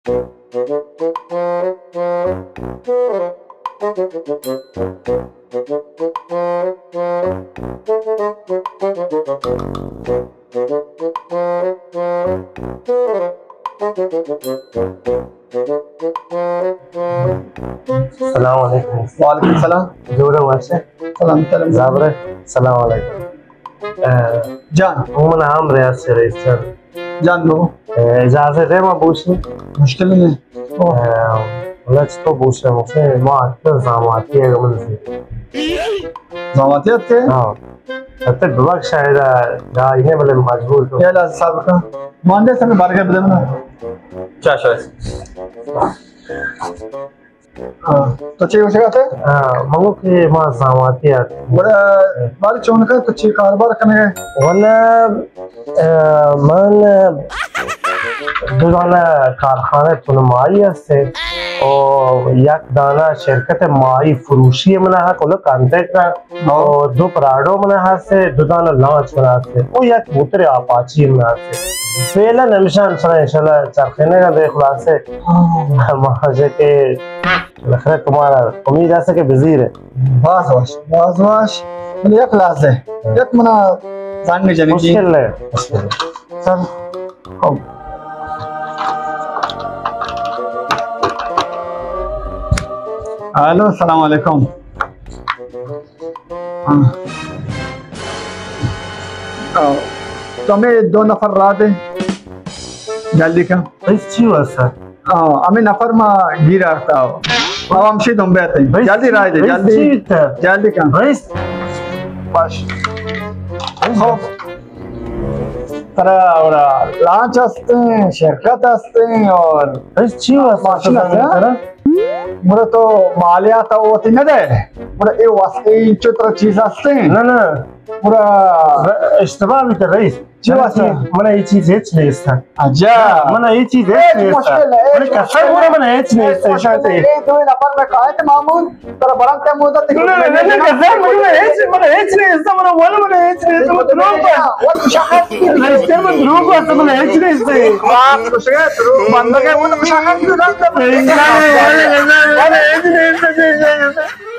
سلام علیکم۔ وعلیکم السلام۔ جوڑ ئے؟ وش ئے؟ سلام، سلام۔ زبر ئے؟ سلام علیکم۔ اہ، جان۔ من عام ریاض سے رئیس جان۔ جان بگو۔ اہ، اجازت ہے ما بوشی؟ مشکل نہیں۔ اہ، ولا چطور بوشے مکے ما اتکر زاماتی اگر من سے۔ زاماتی اتکے؟ ہاں۔ اتکر ببخش شاید گاہی نے بلے مجبور تو۔ یہ لحظہ صبر کن۔ ماندے سمے بارگاہ بدے منا۔ چا شاید۔ ہاں، تو چے گوشگ ءَ ات ئے؟ ہاں، من گوں کہ ما زاماتی ات۔ گڑا بارے چون کن تو چے کاروبار کنگ ءَ ئے؟ والا، اہ، من دو دانہ کارخانہ تن ماہی است او یک دانہ شرکت ماہی فروشی من ءَ کل کانٹریکٹ ءَ۔ او دو پراڈو من ءَ ہست، دو دانہ لانچ من ءَ ہست، او یک موتر آپاچی من ءَ ہست۔ فعلاً ہمیشان سرا انشاءاللہ چرخینگ ءَ بے خلاصے۔ ہاں۔ ما کہ بالاخرہ تمہارا امید ہست کہ بزیر ئے۔ باز وش، باز وش۔ بلے یک لحظہ، یک منا زنگ جنگی۔ مشکل ہے، مشکل ہے۔ سر، خب۔ الو، السلام علیکم۔ ہاں۔ آ، تو ہمے دو نفر راہ دے۔ جلدی کن۔ رئیس چی واسطہ؟ آ، ہمے نفر ما گیر آرتا۔ او ہمشی دنبے اتیں۔ رئیس جلدی راہ دے، رئیس جلدی۔ چی بیتا؟ جلدی کن۔ رئیس۔ باش۔ رئیس۔ خب۔ ترا اور لانچ ہستیں، شرکت ہستیں اور رئیس چی واسطہ ماشین ہستیں؟ ترا؟ گڑا تو مالیات ءَ وتی نہ دئے۔ گڑا اے واسطے انچو ترا چیز ہستیں۔ نہ، نہ۔ گڑا ر-، اشتباہ بیت رئیس۔ چی واسطہ؟ من اے چیز ہچ نیست۔ اچھا۔ من اے چیز ہچ ہچ نیست۔ مشکل ہے، من ہچ قسم مشکل گڑا ہے۔ من ہچ نیست۔ ہچ مشکل ہے۔ اے دو نفر میں کہا تھے مامون، ترا برنتے مودا تک نہ، نہ، نہ، نہ، قسم من ہچ، من ہچ نیست، من ول من ہچ نیست، من دروغ گوشت۔ رئیس، من دروغ گوشت، من ہچ نیست۔ باز خوش ہے، دروغ بندگ ہے، وہ تو مشخص نہیں کرتا۔ رئیس، من ہچ نیست۔